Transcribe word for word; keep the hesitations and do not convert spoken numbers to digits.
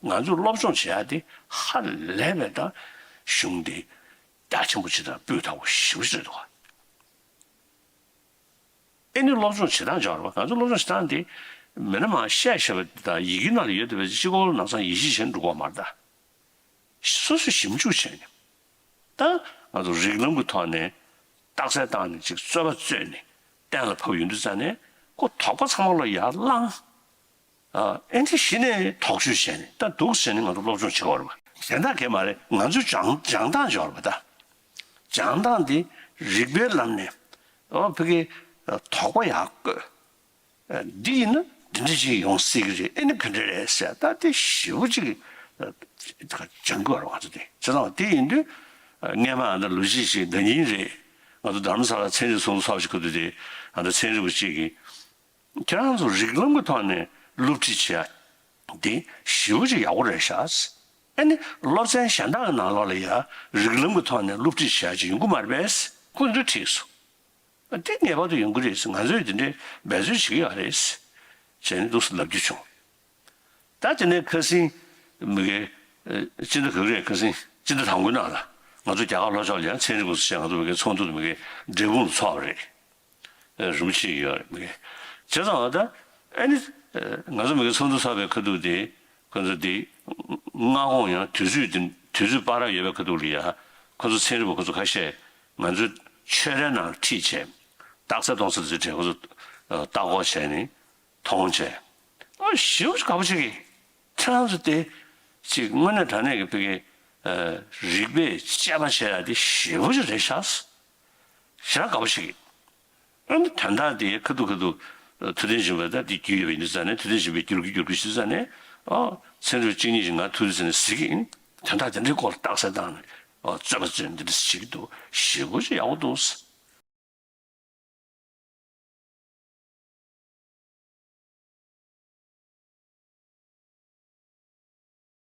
ང་ཚོས་སློབ་སྦྱོང་བྱེད་ཡ་དེ་ཧ་ལས་པའི་ད་གཞུང་དེ་རྒྱ་ཆེན་པོ་ཅིག་དང་སྤུས་དག་པོ་ཞེ་པོ་ཅིག་རེད་འདུག་ག་ཨེ་ནི་སློབ་སྦྱོང་བྱེད་སྟངས་སྦྱོར་བ། ང་ཚོ་སློབ་སྦྱོང་བྱེད་སྟངས་དེ་མི་སྣ་མང་བཤད་བཤད་པ་དང་ཡི་གེ་ནང་ལ་ཡོད་བསྡད་པའི་གཅིག་པོ་ལ་ནང་སང་ཡིད་ཆེས་བྱས་ནས་འགྲོ་གི་ཡོད་མ་རེད་ད། སོ་སོས་ཞིབ་འཇུག་བྱས་ནས། ད་ང་ཚོ་རིགས་ལམ་གྱི་ཐོག་ནས་རྟགས་གསལ་བཏང་ནས་ཅིག་རྩོད་པ་རྩོད་ནས་གཏན་ལ་ཕབ་ཡོང་དུས་ཙ་ནས་ཁོ་དོགས་པ་ཚང་མ་ལ་ཡར་བསླངས། ཨ་ཨེ་འདྲ་གཞི་ནས་དོགས་གཅོད་བྱས་ནས་ད་འདུག་ཟེར་ནས་ང་ཚོ་སློབ་སྦྱོང་བྱེད་དགོས་རེད་པ། གཞན་དག་གས་མ་རེད། ང་ཚོའི་སྦྱང་སྦྱང་སྟངས་སྦྱོར་བ་ད། སྦྱང་སྟངས་འདི་རིགས་པའི་ལམ་ནས་ཨོ་ཕ་གི་དོགས་པ་ཡར་བཀོད། འདི་ཡིན་ན་འདི་འདྲ་ཅིག་ཡོང་སྲིད་ཀྱི་རེད། ཨེ་ནི་ག་འདྲ་རེད་ཟེར་ད་དེ་ཞེ་པོ་ཅིག་སྦྱང་དགོས་རེད་ང་ཚོ་དེ། བྱས་ཙང་དེ་ཡིན་དུས་སྔས་མ་ཨ་ད་ལོ་གཅིག་ཅིག་ཟླ་ཉིན་རེད། ང་ཚོ་རྡ་རམ་ས་ལ་ཚན་རིག་ཚོགས་འདུ་ཚོགས་ཞིག་གི་དུས་དེ་ཨ་ད་ཚན་རིག་པ་གཅིག་གིས། ཁྱེད་རང་ཚོ་རིགས་ལམ་གྱི་ཐོག་ནས་སློབ་ཁྲིད་བྱེད་ཡ་འདི་ཞེ་པོ་ཅིག་ཡག་པོ་རེད་ཤག་ཨ་ནི་སློབ་ཚན་གཞན་དག་གི་ནང་ལོགས་ལ་ཡ་རིགས་ལམ་གྱི་ཐོག་ནས་སློབ་ཁྲིད་བྱེད་ཡ་ཅིག་ཡོང་གི་མ་རེད་པས། ཁོ་འདི་འདྲ་དྲིས་སོང་། འདི་ངེས་པར་དུ་ཡོང་གི་རེད། ང་ཚོས་འདི་འདྲའི་འབད་རྩོལ་བྱེད་ཀྱི་ཡོད་རེད་ཟེར་ནས་འདུག་སེ་ལབ་རྒྱུ་བྱུང་། ད་དེ་ནས་ཁ་སང་མི་གའི་སྤྱི་ཟླ་ག་རེ་རེད། ཁ་སང་སྤྱི་ཟླ་དང་པོའི་ནང་ལ་ང་ཚོ་རྒྱ་གར་ལྷོ་ཕྱོགས་ལ་ཡང་ཚན་རིག་པ་ཚོ་བྱས་ང་ཚོ་མི་གའི་ཚོགས་འདུ་མི་གའི་འབྲས་སྤུངས་ལ་ཚོགས་པ་རེད། རིན་པོ་ཆེ་ཡོད་རེད་མི་གའི། བྱས་ཙང་ད་ཨ་ནི་ང་ཚོ་མི་གའི་ཚོགས་འདུ་ཚོགས་པའི་ཁ་ཐུག་དེ་ཁོ་ཚོ་དེ་སྔ་དགོང་ཡང་དུས་ཚོད་དེ་དུས་ཚོད་བར་ཡོད་པའི་ཁ་ཐུག་ལ་ཡ་ཁོ་ཚོ་ཚན་རིག་པ་ཁོ་ཚོ་ཁ་ཤས་ང་ཚོའི་ཆོས་རའི་ནང་ཁྲིད་བྱས་རྟགས་གསལ་གཏོང་ས་དེ་ཚོའི་གྲས་ཁོ་ཚོ་ལྟ་སྐོར་བྱས་ནས། མཐོང་བྱས། ཨ་ཞེ་པོ་ཅིག་དགའ་པོ་བྱེད་ཀྱི། ཁྱེད་རང་ཚོ་དེ་ཅིག་དངོས་གནས་དྲང་གནས་ཀྱི་ཕ་གི་རིག་པས་དཔྱད་པ་བྱེད་ཡ་དེ་ཞེ་པོ་ཅིག་རེད་ཤག་ཞེ་དྲག་དགའ་པོ་བྱེད་ཀྱི། ཨ་ནི་དོན་དག་དེ་ཁ་ཐུག་ཁ་ཐུག་ཐུབ་བསྟན་སྦྱིན་པ་ད་དེ་རྒྱུས་ཡོད་པ་ཡིན་དུས་ཙ་ནས། ཐུབ་བསྟན་སྦྱིན་པས་བསྒྱུར་གི་བསྒྱུར་གི་ཞུས་ཙ་ནས། ཨ་ཚན་རིག་གཅིག་གཉིས་ཤིག་ང་ཐུག་དུས་ཙ་ནས་གཟིགས་ཀྱི་ཡིན། དོན་དག་དེ་འདྲའི་སྐོར་ལ་རྟགས་གསལ་བཏང་ནས་ཨ་རྩོད་པ་རྩོད་འདི་འདྲ་བྱེད་ཀྱི་འདུག་ཞེ་པོ་ཅིག་ཡག་པོ་འདུག